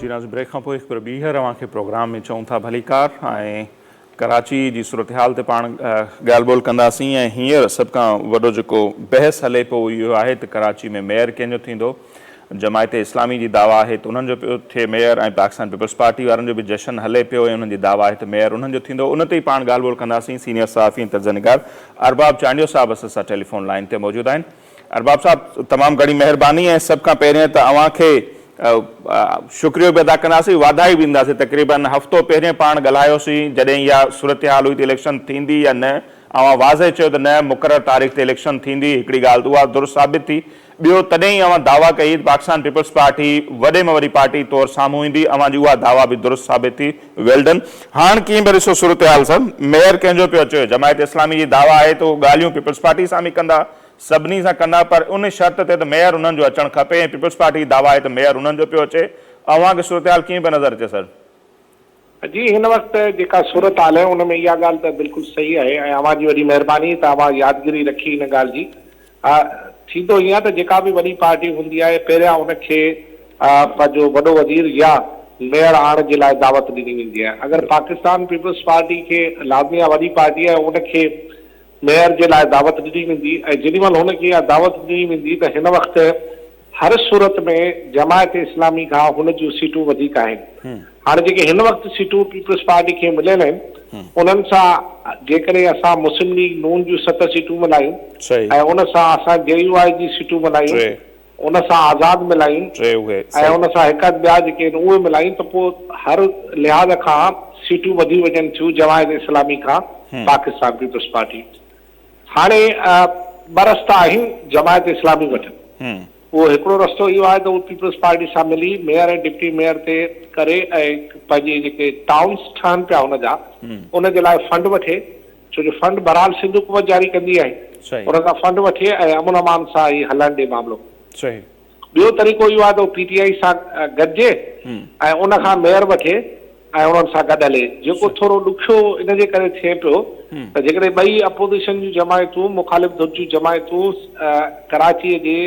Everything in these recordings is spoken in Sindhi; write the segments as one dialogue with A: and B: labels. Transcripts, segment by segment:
A: جي ناظرين بريڪ کان پوء هڪ ڀيرو ٻيهر اوهان کي پروگرام ۾ چئون ٿا ڀليڪار ۽ ڪراچي جي صورتحال تي پاڻ ڳالهه ٻولهه ڪنداسين ۽ هينئر سڀ کان وڏو جيڪو بحث هلي پيو اهو اهو آهي ته ڪراچي ۾ ميئر ڪنهن جو ٿيندو جماعت اسلامي جي دعويٰ آهي ته انهن جو پيو ٿئي ميئر ۽ پاڪستان پيپلز پارٽي وارن جو به جشن هلي پيو ۽ انهن جي دعويٰ آهي ته ميئر انهن جو ٿيندو ان تي ئي پاڻ ڳالهه ٻولهه ڪنداسين سينيئر صحافي ۽ تجزيه نگار ارباب چانڊيو صاحب اسان سان ٽيليفون لائين تي موجود آهن ارباب صاحب تمام گهڻي مهرباني ۽ سڀ کان پهرين ته اوهان کي شڪريو به ادا ڪنداسين واڌائي به ڏينداسين تقريبن هفتو پهرين پاڻ ڳالهايوسين جڏهن اها صورتحال هئي ته اليڪشن ٿيندي يا نه اوهان واضح چيو ته نه مقرر تاريخ تي اليڪشن ٿيندي هڪڙي ڳالهه ته اها درست ثابت ٿي ٻيو تڏهن ئي اوهان دعويٰ ڪئي ته پاڪستان پيپلز پارٽي وڏي ۾ وڏي پارٽي طور سامهون ايندي اوهان جي اها دعويٰ به درست ثابت ٿي ويل ڊن هاڻ ڪيئن پيا ڏسو صورتحال سر ميئر ڪنهن جو پيو اچي جماعت اسلامي جي دعويٰ آهي ته اهو ڳالهيون پيپلز پارٽي سان به ڪندا سڀني سان ڪندا پر ان شرط تي ته ميئر انهن جو اچڻ کپي ۽ پيپلز پارٽي جي دعويٰ آهي ته ميئر انهن جو پيو اچي، اوهان کي صورتحال ڪيئن پئي نظر اچي سر؟
B: جي هن وقت جيڪا صورتحال آهي ان ۾ اها ڳالهه ته بلڪل صحيح آهي ۽ اوهان جي وڏي مهرباني ته اوهان يادگيري رکي ان ڳالهه جي. ٿيندو ائين آهي ته جيڪا به وڏي پارٽي هوندي آهي پهريان ان کي پنهنجو وڏو وزير يا ميئر آڻڻ جي لاء دعوت ڏني ويندي آهي. اگر پاڪستان پيپلز پارٽي کي لازمي آهي وڏي پارٽي آهي ان کي ميئر جي لاء دعوت ڏني ويندي ۽ جيڏي مهل هن کي اها دعوت ڏني ويندي ته هن وقت هر صورت ۾ جماعت اسلامي کان هن جون سيٽون وڌيڪ آهن. هاڻي جيڪي هن وقت سيٽون پيپلز پارٽي کي مليل آهن انهن سان جيڪڏهن اسان مسلم ليگ نون جون ست سيٽون ملايون ۽ ان سان اسان جي يو آء جي سيٽون ملايون ان سان آزاد ملايون ۽ ان سان هڪ اڌ ٻيا جيڪي آهن اهي ملايون ته پوء هر لحاظ کان سيٽون وڌي وڃن ٿيون جماعت اسلامي کان پاڪستان پيپلز پارٽي هاڻي ٻه رستا آهن جماعت اسلامي وٽ اهو هڪڙو رستو اهو آهي ته هو پيپلز پارٽي سان ملي ميئر ۽ ڊپٽي ميئر تي ڪري ۽ پنهنجي جيڪي ٽائونس ٺهن پيا ان جا ان جي لاء فنڊ وٺي ڇو جو فنڊ بھرحال سنڌ حڪومت جاري ڪندي آھي ان کان فنڊ وٺي ۽ امن امان سان ھي ھلڻ ڏي معاملو. ٻيو طريقو اھو آھي ته ھو پي ٽي آئي سان گڏجي ۽ ان کان ميئر وٺي ۽ انھن سان گڏ ھلي جيڪو ٿورو ڏکيو ان جي ڪري ٿئي پيو ته جيڪڏھن ٻئي اپوزيشن جون جماعتون مخالف ڌر جون جماعتون ڪراچي جي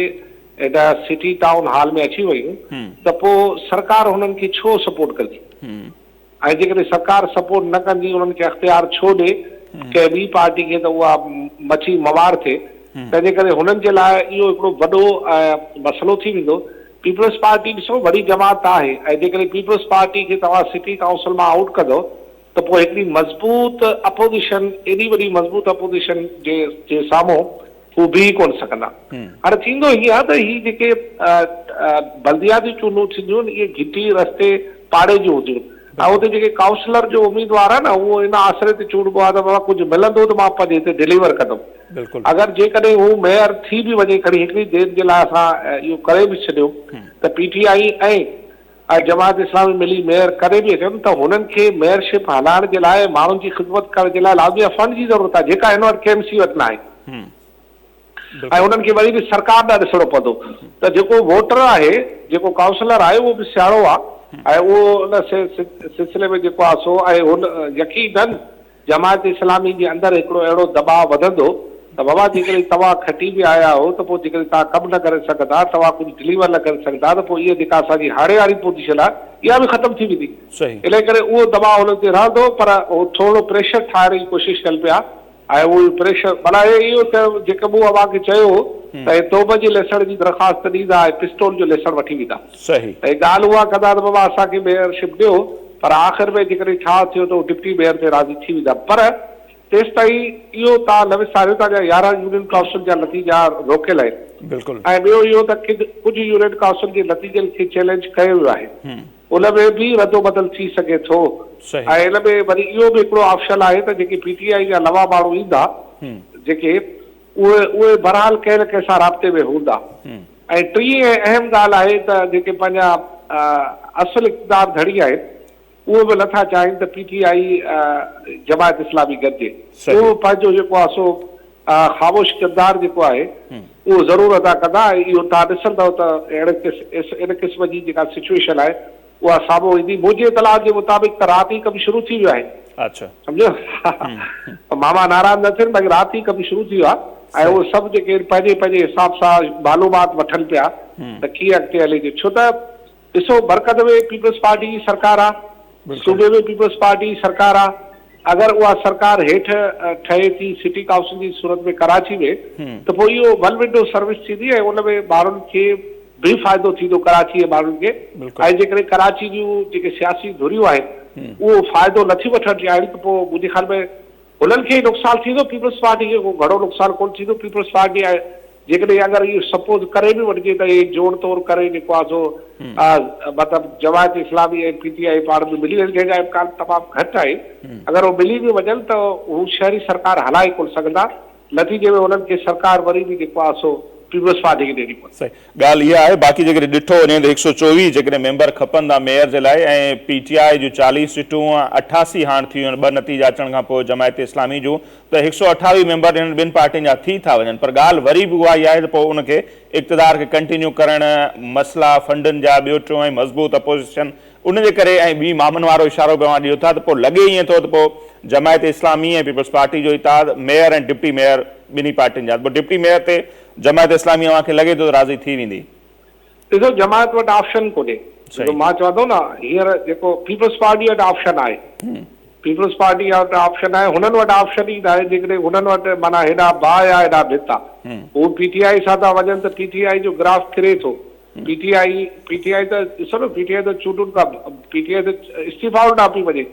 B: ان سٽي ٽائون ھال ۾ اچي ويون ته پوء سرڪار ھنن کي ڇو سپورٽ ڪندي. ۽ جيڪڏهن سرڪار سپورٽ نه ڪندي انهن کي اختيار ڇو ڏي ڪنهن ٻي پارٽي کي ته اها مڇي موار ٿئي تنهنجي ڪري هنن جي لاء اهو هڪڙو وڏو مسئلو ٿي ويندو پيپلز پارٽي ڏسو وڏي جماعت آهي ۽ جيڪڏهن پيپلز پارٽي کي توهان سٽي ڪائونسل مان آئوٽ ڪندو ته پوء هڪڙي مضبوط اپوزيشن ايڏي وڏي مضبوط اپوزيشن جي جي سامهون هو بيهي ڪونه سگهندا. هاڻي ٿيندو هيئن آهي ته هي جيڪي بلدياتي چونڊون ٿينديون آهن اهي گهٽي، رستي، پاڙي جون هونديون آهن ۽ اتي جيڪي ڪائونسلر جو اميدوار آهي نه اهو ان آسري تي چونڊبو آهي ته بابا ڪجهه ملندو ته مان پنهنجي هتي ڊليور ڪندم. اگر جيڪڏهن هو ميئر ٿي به وڃي کڻي هڪڙي دير جي لاء اسان اهو ڪري به ڇڏيو ته پي ٽي آء ۽ ۽ جماعت اسلامي ملي ميئر ڪري به اچن ته هنن کي ميئرشپ هلائڻ جي لاء ماڻهن جي خدمت ڪرڻ جي لاء لازمي آهي فنڊ جي ضرورت آهي جيڪا هن وٽ ڪي ايم سي وٽ ناهي ۽ انهن کي وري به سرڪار ڏانهن ڏسڻو پوندو ته جيڪو ووٽر آهي جيڪو ڪائونسلر آهي اهو به سياڻو آهي ۽ اهو ان سلسلي ۾ جيڪو آهي سو ۽ هن يقينن جماعت اسلامي جي اندر هڪڙو اهڙو دٻاء وڌندو ته بابا جيڪڏهن توهان کٽي به آيا آهيو ته پوء جيڪڏهن توهان ڪم نه ڪري سگهندا، توهان ڪجهه ڊليور نه ڪري سگهندا ته پوء اها جيڪا اسان جي هاڻي واري پوزيشن آهي اها به ختم ٿي ويندي. انهيء ڪري اهو دٻاء هنن تي رهندو پر هو ٿورڙو پريشر ٺاهڻ جي ڪوشش ڪن پيا ۽ اهو پريشر معنيٰ هي اهو ته جيڪي مون اوهان کي چيو هو ته هي توب جي ليسڻ جي درخواست ڏيندا ۽ پستول جو ليسڻ وٺي ويندا. ۽ ڳالهه اها ڪندا ته بابا اسان کي ميئرشپ ڏيو پر آخر ۾ جيڪڏهن ٺاهه ٿيو ته هو ڊپٽي ميئر تي راضي ٿي ويندا پر تيستائين اهو توهان نه وساريو ته اڃا 11 يونين ڪائونسل جا نتيجا روڪيل آهن ۽ ٻيو اهو ته ڪجهه يونين ڪائونسل جي نتيجن کي چئلينج ڪيو ويو آهي ان ۾ به ردوبدل ٿي سگهي ٿو ۽ ان ۾ وري اهو به هڪڙو آپشن آهي ته جيڪي پي ٽي آء جا نوان ماڻهو ايندا جيڪي اهي اهي بهرحال ڪنهن نه ڪنهن سان رابطي ۾ هوندا ۽ ٽين ۽ اهم ڳالهه آهي ته جيڪي پنهنجا اصل اقتدار ڌڻي آهن اهي به نٿا چاهين ته پي ٽي آء جماعت اسلامي گڏجي اهو به پنهنجو جيڪو آهي سو خاموش ڪردار جيڪو آهي اهو ضرور ادا ڪندا ۽ اهو توهان ڏسندؤ ته اهڙي ان قسم جي جيڪا سچوئيشن آهي اها سامهون ايندي. منهنجي اطلاعات جي مطابق ته رات ئي ڪم شروع ٿي ويو آهي. سمجهيو ماما ناراض نه ٿين باقي رات ئي ڪم شروع ٿي ويو آهي ۽ اهي سڀ جيڪي آهن پنهنجي پنهنجي حساب سان معلومات وٺن پيا ته ڪيئن اڳتي هلي ڇو ته ڏسو مرڪز ۾ پيپلز پارٽي جي سرڪار آ، صوبي ۾ پيپلز پارٽي جي سرڪار آ، اگر اها سرڪار هيٺ ٺهي ٿي سٽي ڪائونسل جي صورت ۾ ڪراچي ۾ ته پوء اهو ون ونڊو سروس ٿيندي ۽ ان ۾ ماڻهن کي به فائدو ٿيندو ڪراچي جي ماڻهن کي ۽ جيڪڏهن ڪراچي جون جيڪي سياسي ڌريون آهن اهو فائدو نٿيون وٺڻ چاهين ته پوء منهنجي خيال ۾ هنن کي ئي نقصان ٿيندو پيپلز پارٽي کي ڪو گهڻو نقصان ڪونه ٿيندو پيپلز پارٽي جيڪڏهن اگر اهو سپوز ڪري به وٺجي ته اهي جوڙ توڙ ڪري جيڪو آهي سو مطلب جماعت اسلامي ۽ پي ٽي آء پاڻ ۾ ملي وڃن جنهن جا امڪان تمام گهٽ آهن اگر هو ملي به وڃن ته هو شهري سرڪار هلائي ڪونه سگهندا نتيجي ۾ انهن کي سرڪار وري به جيڪو آهي سو پيپلز پارٽي کي ڏيڻي پوندي.
A: صحيح ڳالهه اها آهي باقي جيڪڏهن ڏٺو وڃي ته 124 جيڪڏهن ميمبر کپن ٿا ميئر جي لاء ۽ پي ٽي آء جون 40 سيٽون 88 هاڻ ٿي ويون آهن ٻه نتيجا اچڻ کان پوء جماعت اسلامي جون ته 128 ميمبر انهن ٻن پارٽين جا ٿي ٿا وڃن پر ڳالهه وري به اها ئي آهي ته پوء ان کي اقتدار کي ڪنٽينيو ڪرڻ مسئلا فنڊن جا ٻيو ٽيون ۽ مضبوط اپوزيشن ان جي ڪري ۽ ٻي مامن وارو اشارو به اوهان ڏيو ٿا ته پوء لڳي ائين ٿو ته پوء جماعت اسلامي ۽ پيپلز پارٽي جو اتحاد ميئر ۽ ڊپٽي ميئر ٻنهي پارٽين جا پوء ڊپٽي ميئر تي جماعت اسلامي اوهان کي لڳي ٿو ته راضي ٿي ويندي.
B: ڏسو جماعت وٽ آپشن ڪونهي ڏسو مان چوان ٿو نه هينئر جيڪو پيپلز پارٽي وٽ آپشن آهي پيپلز پارٽي وٽ آپشن آهي هنن وٽ آپشن ئي ناهي جيڪڏهن هنن وٽ معنيٰ هيڏانهن باهه آهي هيڏانهن ڀت آهي هو پي ٽي آء سان ٿا وڃن ته پي ٽي آء جو گراف ڪري ٿو P T I P T I ته ڏسو نه پي ٽي آء ته چونڊن کان پي ٽي آء ته استعيفائن ڏانهن پئي وڃي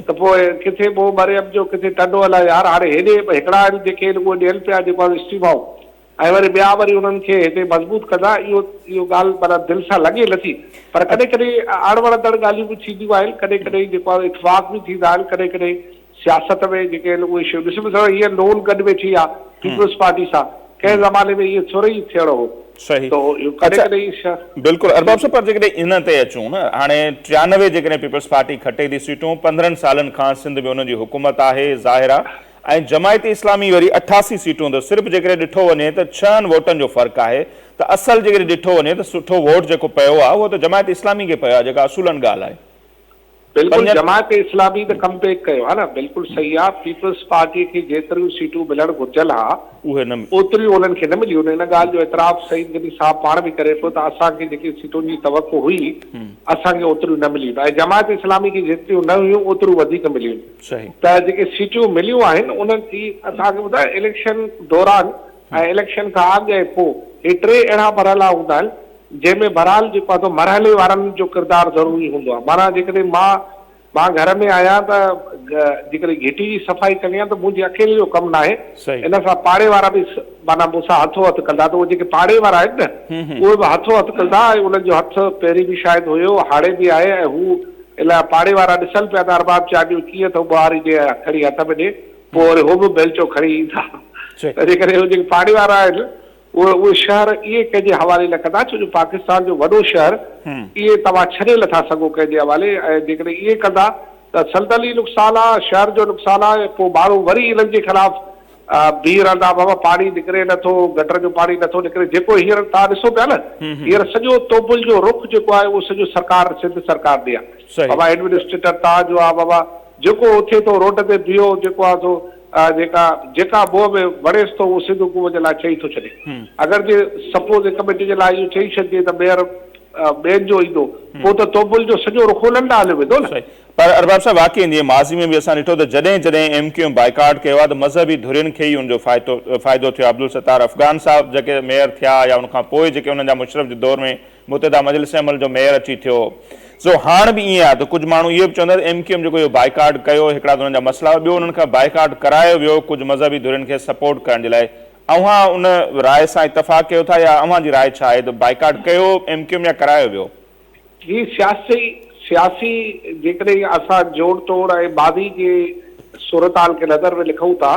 B: ته پوء ڪٿي منهن مريم جو ڪٿي ٽنڊو الهه يار هاڻي هيڏي هڪڙا آهن جيڪي اهي ڏين پيا جيڪو آهي استعيفائون ۽ وري ٻيا وري انهن کي هتي مضبوط ڪندا، اهو اهو ڳالهه معنيٰ دل سان لڳي نه ٿي، پر ڪڏهن ڪڏهن اڻ وڻندڙ ڳالهيون به ٿينديون آهن، ڪڏهن ڪڏهن جيڪو آهي اتفاق به ٿيندا آهن، ڪڏهن ڪڏهن سياست ۾ جيڪي آهن اهي شيون ڏسو مثلا هيء نون گڏ ويٺي آهي پيپلز پارٽي سان، ڪنهن زماني ۾ ائين ٿورو ئي ٿيڻو هو،
A: صحيح ته اهو ڪڏهن اڇا ڪڏهن بلڪل ارباب صاحب پر جيڪڏهن ان تي اچون نه هاڻي 93 جيڪڏهن پيپلز پارٽي کٽي ٿي سيٽون 15 سالن کان سنڌ ۾ انهن جي حڪومت آهي ظاهر آهي ۽ جماعت اسلامي وري 88 سيٽون ته صرف جيڪڏهن ڏٺو وڃي ته ڇهن ووٽن جو فرق آهي ته اصل جيڪڏهن ڏٺو وڃي ته سٺو ووٽ جيڪو پيو آهي اهو ته جماعت اسلامي کي پيو آهي جيڪا اصولن ڳالهه آهي.
B: بلڪل پنجن. جماعت اسلامي ته ڪم بيڪ ڪيو آهي نه بلڪل صحيح آهي پيپلز پارٽي کي جيتريون سيٽون ملڻ گهرجن ها اهي نه. اوتريون انهن کي نه مليون ان ڳالهه جو اعتراف سعيد غني صاحب پاڻ به ڪري پيو ته اسان کي جيڪي سيٽن جي توقع هئي اسان کي اوتريون نه مليون ۽ جماعت اسلامي کي جيتريون نه هيون اوتريون وڌيڪ مليون.
A: صحيح.
B: ته جيڪي سيٽيون مليون آهن انهن جي اسان کي ٻڌايو اليڪشن دوران ۽ اليڪشن کان اڳ ۽ پوء هي ٽي اهڙا مرحلا هوندا آهن جنهن ۾ بهرحال جيڪو آهي سو مرحلي وارن جو ڪردار ضروري هوندو آهي معنيٰ جيڪڏهن مان مان گهر ۾ آهيان ته جيڪڏهن گهٽي جي صفائي ڪرڻي آهي ته منهنجي اڪيلي جو ڪم ناهي
A: صحيح.
B: ان سان پاڙي وارا به معنيٰ مون سان هٿو هٿ ڪندا ته اهي جيڪي پاڙي وارا آهن نه اهي به هٿو هٿ ڪندا ۽ انهن جو هٿ پهرين به شايد هيو هاڻي به آهي ۽ هو الاء پاڙي وارا ڏسن پيا ته ارباب چانڊيو ڪيئن ٿو ٻهاري ڏي ۽ کڻي هٿ ۾ ڏي، پوء وري هو به بيلچو کڻي ايندا. تنهنجي ڪري اهي جيڪي پاڙي وارا آهن، اهي اهي شهر ائين ڪنهن جي حوالي نه ڪندا، ڇو جو پاڪستان جو وڏو شهر ائين توهان ڇڏي نه ٿا سگهو ڪنهن جي حوالي ۽ جيڪڏهن ائين ڪندا ته سندن ئي نقصان آ، شهر جو نقصان آ ۽ پوء ماڻهو وري انهن جي خلاف بيهي رهندا، بابا پاڻي نڪري نه ٿو، گٽر جو پاڻي نه ٿو نڪري، جيڪو هينئر توهان ڏسو پيا نه، هينئر سڄو توبل جو رخ جيڪو آهي اهو سڄو سرڪار سنڌ سرڪار ڏي آهي، بابا ايڊمنسٽريٽر توهان جو آهي، بابا جيڪو اٿي ٿو روڊ تي بيهو جيڪو آهي سو جيڪا جيڪا منهن ۾ وڻيس ٿو اهو سنڌ حڪومت جي لاء چئي ٿو ڇڏي، اگر جي سپوز هڪ منٽ جي لاء اهو چئي ڇڏجي ته ميئر ٻين جو ايندو پوء ته توبل جو سڄو رخ انهن ڏانهن هليو ويندو نه.
A: پر ارباب صاحب واقعي جيئن ماضي ۾ به اسان ڏٺو ته جڏهن جڏهن ايم ڪيو ايم بائيڪاٽ ڪيو آهي ته مذهبي ڌرين کي ئي ان جو فائدو ٿيو آهي عبدالستار افغان صاحب جيڪي ميئر ٿيا يا ان کان پوء جيڪي انهن جا مشرف جي دور ۾ متحده مجلس عمل جو ميئر اچي ٿيو سو هاڻ به ائين آهي ته ڪجهه ماڻهو اهو به چوندا ته ايم ڪيو ايم جيڪو اهو بائيڪاٽ ڪيو هڪڙا ته انهن جا مسئلا هئا ٻيو انهن کان بائيڪاٽ ڪرايو ويو ڪجهه مذهبي ڌرين کي سپورٽ ڪرڻ جي لاء اوهان ان راء سان اتفاق ڪيو ٿا يا اوهان جي راء ڇا آهي ته boycott Q M Q M يا ڪرايو ويو؟
B: هي سياسي سياسي جيڪڏهن اسان جوڙ توڙ ۽ ماضي جي صورتحال کي نظر ۾ لکون ٿا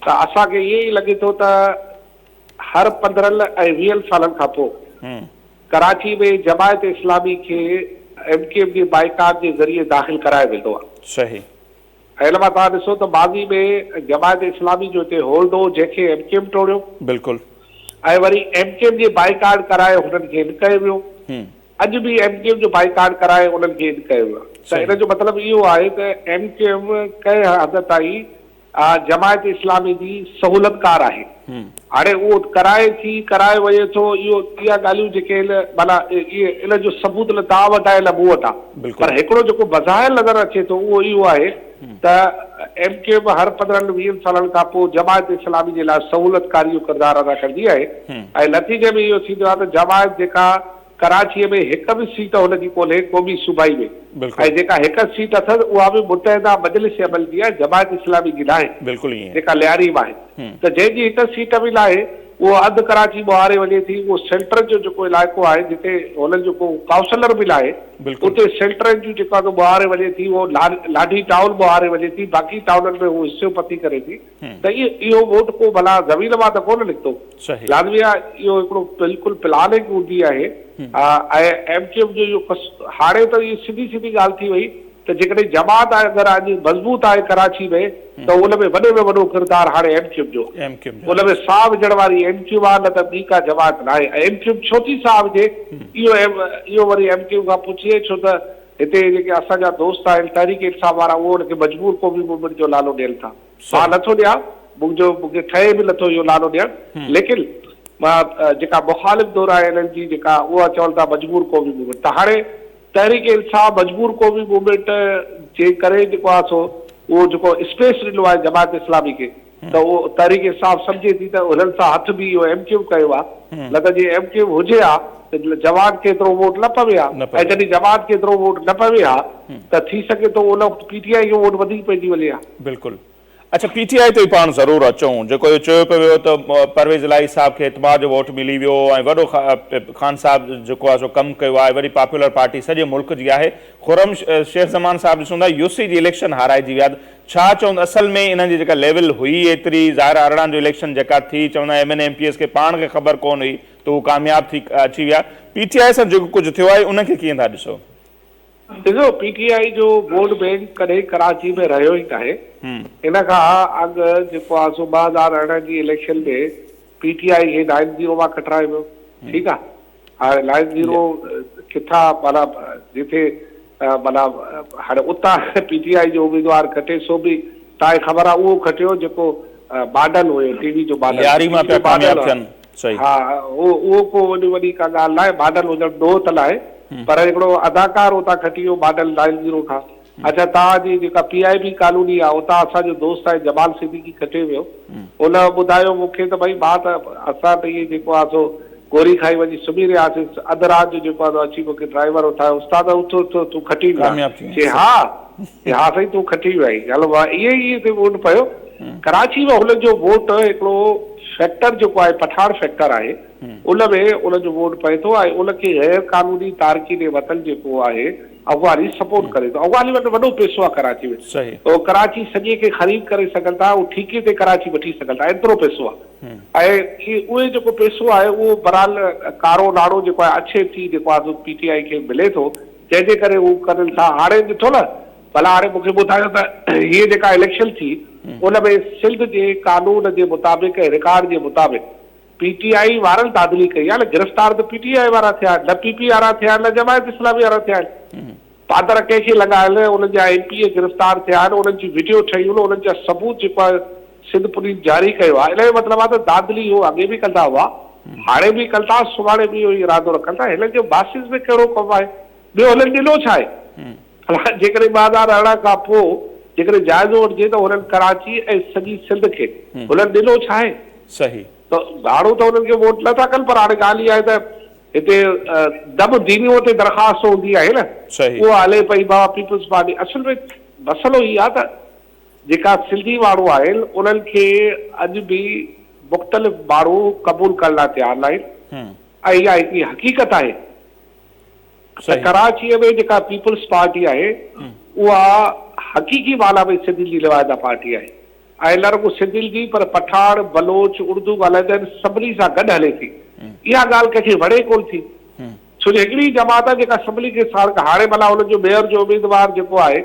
B: ته اسان کي ائين ئي لڳي ٿو ته هر 15 ۽ ويهن سالن کان پوء ڪراچي ۾ جماعت اسلامي کي ايم ڪيو ايم جي بائيڪاٽ جي ذريعي داخل ڪرايو ويندو آهي.
A: صحيح.
B: ۽ ان مان توهان ڏسو ته ماضي ۾ جماعت اسلامي جو هتي هولڊ هو جنهن کي ايم ڪيو ايم ٽوڙيو.
A: بلڪل.
B: ۽ وري ايم ڪيو ايم جي بائيڪاٽ ڪرائي هنن کي ان ڪيو ويو. اڄ به ايم ڪيو ايم جو بائيڪاٽ ڪرائي انهن کي ان ڪيو ويو آهي ته ان جو مطلب اهو آهي ته ايم ڪيو ايم ڪنهن حد تائين جماعت اسلامي جي سهولتڪار آهي. هاڻي اهو ڪرائي ٿي ڪرايو وڃي ٿو اهو اها ڳالهيون جيڪي آهن معنيٰ اهي ان جو ثبوت نه توهان وٽ آهي نه مون وٽ آهي پر هڪڙو جيڪو بظاهر نظر اچي ٿو اهو اهو آهي ته ايم ڪيو ايم هر 15 20 سالن کان پوء جماعت اسلامي جي لاء سهولتڪاري جو ڪردار ادا ڪندي آهي ۽ نتيجي ۾ اهو ٿيندو آهي ته جماعت جيڪا ڪراچيء ۾ هڪ به سيٽ هن جي ڪونهي قومي صوبائي ۾ ۽ جيڪا هڪ سيٽ اٿس اها به متحده مجلس عمل جي آهي جماعت اسلامي جي ناهي جيڪا لياري مان آهي ته جنهن جي هڪ سيٽ به ناهي اهو اڌ ڪراچي ٻوهاري وڃي ٿي اهو سينٽر جو جيڪو علائقو آهي جتي هنن جو ڪو ڪائونسلر به ناهي اتي سينٽرن جون جيڪو آهي ٻوهاري وڃي ٿي اهو لانڍي ٽائون ٻوهاري وڃي ٿي باقي ٽائونن ۾ هو حصو پتي ڪري ٿي ته اهو ووٽ ڪو ڀلا زمين مان ته ڪونه نڪتو. لازمي آهي اهو هڪڙو بلڪل پلاننگ هوندي آهي ۽ ايم ڪيو ايم جو اهو قص هاڻي ته اهي سڌي سڌي ڳالهه ٿي وئي ته جيڪڏهن جماعت اگر اڄ مضبوط آهي ڪراچي ۾ ته ان ۾ وڏي ۾ وڏو ڪردار هاڻي ايم ڪيو ايم جو آهي. ان ۾ ساهه وجهڻ واري ايم ڪيو ايم آهي نه ته ٻي ڪا جماعت ناهي ۽ ايم ڪيو ايم ڇو ٿي ساهه وجهي اهو اهو وري ايم ڪيو ايم کان پڇجي ڇو ته هتي جيڪي اسان جا دوست آهن تحريڪ انصاف وارا اهو ان کي مجبور قومي موومينٽ جو نالو ڏين ٿا. مان نٿو ڏيان، منهنجو مون کي ٺهي به نٿو اهو نالو ڏيڻ، ليڪن مان جيڪا مخالف ڌر آهي انهن جي جيڪا اها چون ٿا مجبور قومي موومينٽ ته هاڻي تحريڪ انصاف مجبور قومي موومينٽ جي ڪري جيڪو آهي سو اهو جيڪو اسپيس ڏنو آهي جماعت اسلامي کي ته اهو تحريڪ انصاف سمجهي ٿي ته هنن سان هٿ به اهو ايم ڪيو ايم ڪيو آهي نه ته جي ايم ڪيو ايم هجي ها ته جماعت کي ايترو ووٽ نه پوي ها ۽ جڏهن جماعت کي ايترو ووٽ نه پوي ها ته ٿي سگهي ٿو ان وقت پي ٽي آء کي ووٽ وڌيڪ پئجي وڃي ها.
A: بلڪل اڇا پي ٽي آء تي به پاڻ ضرور اچون جيڪو اهو چيو پيو ويو ته پرويز الاهي صاحب کي اعتماد جو ووٽ ملي ويو ۽ وڏو خان صاحب جيڪو آهي سو ڪم ڪيو آهي وڏي پاپولر پارٽي سڄي ملڪ جي آهي خرم شيخ زمان صاحب ڏسون ٿا يو سي جي اليڪشن هارائجي ويا ڇا چوند اصل ۾ انهن جي جيڪا ليول هئي ايتري ظاهر 18 جو اليڪشن جيڪا ٿي چوندا M N A M P S کي پاڻ کي خبر ڪون هئي ته هو ڪامياب ٿي اچي ويا پي ٽي آء سان جيڪو ڪجهه ٿيو آهي ان کي ڪيئن ٿا ڏسو؟
B: ڏسو پي ٽي آء جو ووٽ بينڪ ڪڏهن ڪراچي ۾ رهيو ئي ناهي. ان کان اڳ جيڪو آهي سو 2018 جي اليڪشن ۾ پي ٽي آء کي نائن زيرو مان کٽرايو ويو ٺيڪ آهي هاڻي نائن زيرو ڪٿان معنيٰ جتي معنيٰ هاڻي اتان پي ٽي آء جو اميدوار کٽي سو به توهان کي خبر آهي اهو کٽيو جيڪو ماڊل هيو ٽي وي جو ماڊل
A: لياري مان پيا ڪامياب ٿين. صحيح.
B: ها اهو اهو ڪو وڏي وڏي ڪا ڳالهه ناهي ماڊل هجڻ ڏوهه ته ناهي پر هڪڙو اداڪار اتان کٽي ويو ماڊل نائن زيرو کان اڇا توهان جي جيڪا پي آء بي ڪالوني آهي اتان اسان جو دوست آهي جمال صديقي کٽي ويو ان ٻڌايو مون کي ته ڀئي مان ته اسان ته اهي جيڪو آهي سو گوري کائي وڃي سمهي رهياسين اڌ رات جو جيڪو آهي سو اچي مون کي ڊرائيور اٿايو استاد اٿ اٿ تون کٽي ويو آهين
A: ڪامياب ٿي
B: چي
A: وئين
B: ها چي ها سائين تون کٽي ويو آهين هلو ائين ئي هتي ووٽ پيو ڪراچي ۾ هن جو ووٽ هڪڙو فيڪٽر جيڪو آهي پٺاڻ فيڪٽر آهي ان ۾ ان جو ووٽ پئي ٿو ۽ ان کي غير قانوني تارڪين وطن جيڪو آهي افغاني سپورٽ ڪري ٿو افغاني وٽ وڏو پئسو آهي ڪراچي ۾ اهو ڪراچي سڄي کي خريد ڪري سگهن ٿا اهو ٺيڪي تي ڪراچي وٺي سگهن ٿا ايترو پئسو آهي ۽ اهي جيڪو پئسو آهي اهو بهرحال ڪارو ناڻو جيڪو آهي اڇي ٿي جيڪو آهي سو پي ٽي آء کي ملي ٿو جنهن جي ڪري هو ڪرن ٿا هاڻي ڏٺو نه ڀلا هاڻي مون کي ٻڌايو ته هيء جيڪا اليڪشن ٿي ان ۾ سنڌ جي قانون جي مطابق ۽ رڪارڊ جي مطابق پي ٽي آء وارن دادلي ڪئي آهي نه گرفتار ته پي ٽي آء وارا ٿيا آهن نه پي پي وارا ٿيا آهن نه جماعت اسلامي وارا ٿيا آهن. پادر ڪنهن کي لڳا آهن انهن جا ايم پي اي گرفتار ٿيا آهن انهن جون وڊيو ٺهيون انهن جا ثبوت جيڪو آهي سنڌ پوليس جاري ڪيو آهي ان جو مطلب آهي ته دادلي هو اڳي به ڪندا هئا هاڻي به ڪن ٿا سڀاڻي به اهو ئي ارادو رکن ٿا هنن جو باسز ۾ ڪهڙو ڪم آهي ٻيو هنن ڏنو ڇا آهي؟ ڀلا جيڪڏهن 2018 کان پوء جيڪڏهن جائزو وٺجي ته هنن ڪراچي ۽ سڄي سنڌ کي هنن ڏنو ڇا آهي؟
A: صحيح.
B: ته ماڻهو ته هنن کي ووٽ نه ٿا ڪن پر هاڻي ڳالهه اها آهي ته هتي دم دينيون تي درخواست هوندي آهي نه اها هلي پئي بابا پيپلز پارٽي اصل ۾ مسئلو هي آهي ته جيڪا سنڌي ماڻهو آهن انهن کي اڄ به مختلف ماڻهو قبول ڪرڻ لاء تيار ناهن ۽ اها هڪڙي حقيقت آهي ته ڪراچيء ۾ جيڪا پيپلز پارٽي آهي اها حقيقي معنيٰ ۾ سنڌين جي نمائنده پارٽي آهي ۽ نه رڳو سنڌين جي پر پٺاڻ، بلوچ، اردو ڳالهائيندڙ سڀني سان گڏ هلي ٿي. اها ڳالهه ڪنهن کي وڻي ڪونه ٿي. ڇو جو هڪڙي ئي جماعت آهي جيڪا سڀني کي ساڻ هاڻي ڀلا انهن جو ميئر جو اميدوار جيڪو آهي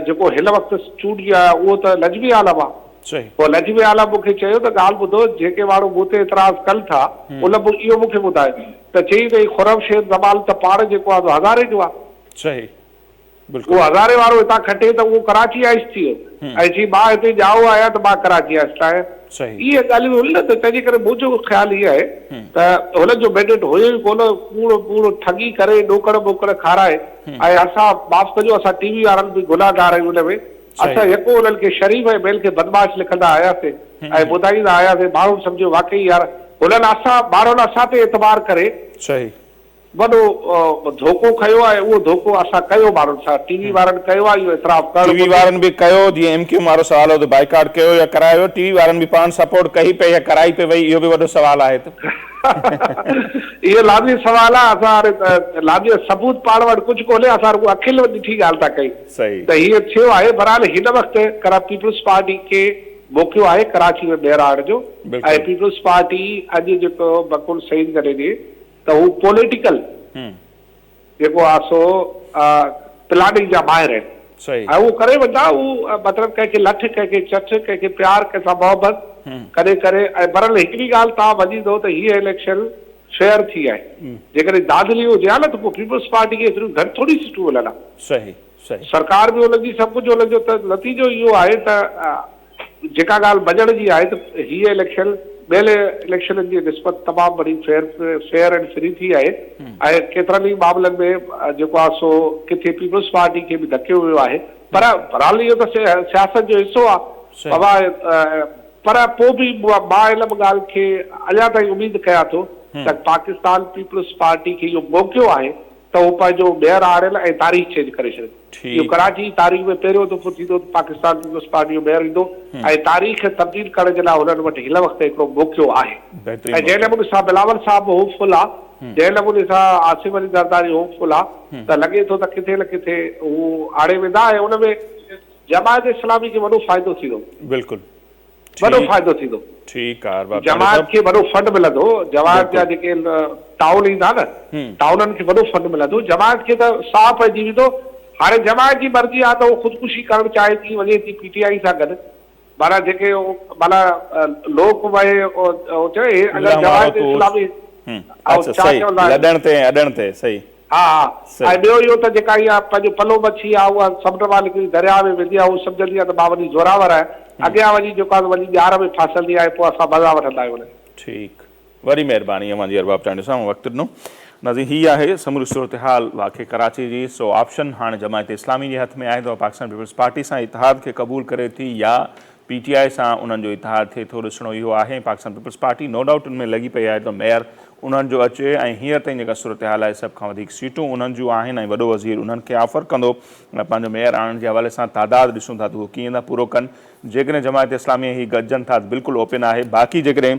B: جيڪو هن وقت چونڊجي آيو آهي اهو ته نجمي عالم آهي. پوء نجمي عالم مون کي چيو ته ڳالهه ٻڌو جيڪي ماڻهو مون تي اعتراض ڪن ٿا ان اهو مون کي ٻڌايو. ته چيائين ته هي خرم شير زمان ته پاڻ جيڪو آهي سو هزارين جو آهي.
A: صحيح.
B: اهو هزاري وارو هتان کٽي ته اهو ڪراچي آئس ٿي ويو ۽ چي مان هتي ڄائو آهيان ته مان ڪراچي آئس ناهيان. اهي ڳالهيون هن نه ته تنهنجي ڪري منهنجو خيال هي آهي ته هنن جو مينڊيٽ هيو ئي ڪونه ڪوڙ ٻوڙ ٺڳي ڪري ڏوڪڙ ٻوڪڙ کارائي ۽ اسان معاف ڪجو اسان ٽي وي وارن به گناهگار آهيون ان ۾ اسان يڪو انهن کي شريف ۽ ٻين کي بدمعاش لکندا آياسين ۽ ٻڌائيندا آياسين ماڻهن سمجهيو واقعي يار هنن اسان ماڻهن اسان تي اعتبار ڪري وڏو ڌوڪو کنيو آهي اهو ڌوڪو اسان ڪيو ماڻهن سان ٽي وي وارن ڪيو آهي اهو اعتراف ڪرڻ
A: ٽي وي
B: گهرجي.
A: وارن به ڪيو جيئن ايم ڪيو ايم وارو سوال هو ته بائيڪاٽ ڪيو يا ڪرايو ويو ٽي وي وارن به پاڻ سپورٽ ڪئي پئي يا ڪرائي پئي وئي اهو به وڏو سوال آهي ته.
B: اهو لازمي سوال آهي اسان هاڻي لازمي ثبوت پاڻ وٽ ڪجهه ڪونهي اسان رڳو اکين ڏٺي ڳالهه ٿا ڪيون ته هيئن ٿيو آهي بهرحال هن وقت ڪرا پيپلز پارٽي کي موقعو آهي ڪراچي ۾ ميئر آڻڻ جو ۽ پيپلز پارٽي اڄ جيڪو بقول سعيد غني جي ته هو پوليٽيڪل جيڪو آ سو پلاننگ جا ماهر آهن ۽ اهو ڪري ويندا هو مطلب ڪنهن کي لٺ ڪنهن کي چٺ ڪنهن کي پيار ڪنهن سان محبت ڪڏهن ڪري ۽ بهرحال هڪڙي ڳالهه توهان مڃيندو ته هيء اليڪشن فيئر ٿي آهي جيڪڏهن ڌانڌلي هجي ها نه ته پوء پيپلز پارٽي کي ايتريون گهٽ ٿوري سيٽون ملن ها سرڪار به انهن جي سڀ ڪجهه انهن جو ته نتيجو اهو آهي ته جيڪا ڳالهه مڃڻ جي آهي ته هيء اليڪشن ٻين اليڪشنن جي نسبت تمام وڏي فيئر فيئر اينڊ فري ٿي آهي ۽ ڪيترن ئي معاملن ۾ جيڪو آهي سو ڪٿي پيپلز پارٽي کي به ڌڪيو ويو آهي پر بهرحال اهو ته سياست جو حصو آهي بابا پر پوء به مان ان ڳالهه کي اڃا تائين اميد ڪيان ٿو ته پاڪستان پيپلز پارٽي کي اهو موقعو آهي ته هو پنهنجو ميئر آڻين ۽ تاريخ چينج ڪري ڇڏين. اهو ڪراچي جي تاريخ ۾ پهريون دفعو ٿيندو ته پاڪستان پيپلز پارٽي جو ميئر ايندو ۽ تاريخ تبديل ڪرڻ جي لاء هنن وٽ هن وقت هڪڙو موقعو آهي ۽ جنهن نموني سان بلاول صاحب به هوپ فل آ جنهن نموني سان آصف علي زرداري هوپ فل آ ته لڳي ٿو ته ڪٿي نه ڪٿي هو آڻي ويندا ۽ ان ۾ جماعت اسلامي کي وڏو فائدو ٿيندو.
A: بلڪل.
B: وڏو فائدو ٿيندو.
A: ٺيڪ آ ارباب
B: جماعت کي وڏو فنڊ ملندو جماعت جا جيڪي ٽائون ايندا نه ٽائونن کي وڏو فنڊ ملندو جماعت کي ته ساهه پئجي ويندو هاڻي جماعت جي مرضي آ ته هو خودڪشي ڪرڻ چاهي ٿي وڃي ٿي پي ٽي آئي سان گڏ معنيٰ جيڪي معنيٰ لوڪ وهي هو چوي اگر جماعت اسلامي
A: اڇا صحيح لڏڻ تي ۽ اڏڻ تي صحيح.
B: ها ها ۽ ٻيو اهو ته جيڪا اها پنهنجو پلو مڇي آهي اها سمنڊ مان نڪري درياهه ۾ ويندي آهي هو سمجهندي آهي ته مان وڃي زوراور آهيان اڳيان وڃي جيڪو آهي سو وڃي ڄار ۾ ڦاسندي آهي پوء اسان مزا وٺندا آهيون ان جا.
A: ٺيڪ وڏي مهرباني اوهان جي ارباب چانڊيو صاحب وقت ڏنو. ناظرين هي آهي سموري صورتحال واقعي ڪراچي جي سو آپشن هاڻ جماعت اسلامي جي هٿ ۾ آهي ته اها پاڪستان پيپلز پارٽي سان اتحاد کي قبول ڪري ٿي يا پي ٽي آء سان انهن جو اتحاد ٿئي ٿو ڏسڻو اهو آهي ۽ Pakistan peoples party no doubt ان ۾ لڳي پئي آهي ته ميئر انهن جو اچي ۽ هينئر تائين جيڪا صورتحال آهي سڀ کان وڌيڪ سيٽون انهن جون آهن ۽ وڏو وزير انهن کي آفر ڪندو ۽ پنهنجو ميئر آڻڻ جي حوالي سان تعداد ڏسون ٿا ته اهو ڪيئن ٿا پورو ڪن جيڪڏهن جماعت اسلامي ۽ هي گڏجن ٿا ته بلڪل اوپن آهي باقي جيڪڏهن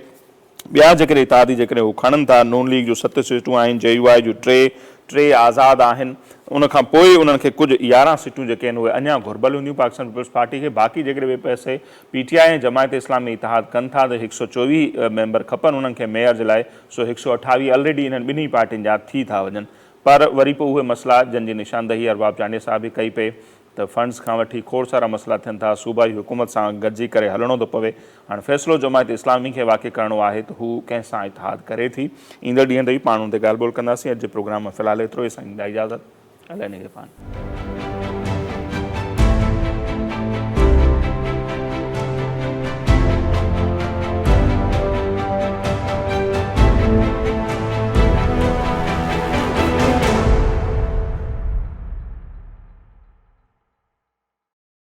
A: ٻيا جيڪڏهن اتحادي جيڪڏهن هو کڻن ٿا، نون ليگ جون ست سيٽون آهن، جي يو آء جون ٽي، ٽي آزاد آهن، ان کان پوء انهن کي ڪجهه 11 سيٽون جيڪي آهن اهي اڃا گهربل هونديون پاڪستان پيپلز پارٽي کي، باقي جيڪڏهن ٻئي پاسي پي ٽي آء ۽ جماعت اسلامي اتحاد ڪن ٿا ته هڪ سئو 24 ميمبر کپن انهن کي ميئر جي لاء، سو هڪ سئو 28 الريڊي انهن ٻنهي پارٽين جا ٿي ٿا وڃن پر وري پوء اهي مسئلا جن جي نشاندهي ارباب چانڊيي صاحب به ڪئي پئي ته فنڊز کان وٺي کوڙ سارا مسئلا ٿين ٿا، صوبائي حڪومت سان گڏجي ڪري هلڻو ٿو پوي، هاڻ فيصلو جماعت اسلامي کي واقع ڪرڻو آهي ته هو ڪنهن سان اتحاد ڪري ٿي، ايندڙ ڏينهن تي ئي پاڻ ان تي ڳالهه ٻولهه ڪنداسين، اڄ جي پروگرام ۾ في الحال ايترو ئي، سائين ڏيندا اجازت، الله نگهبان.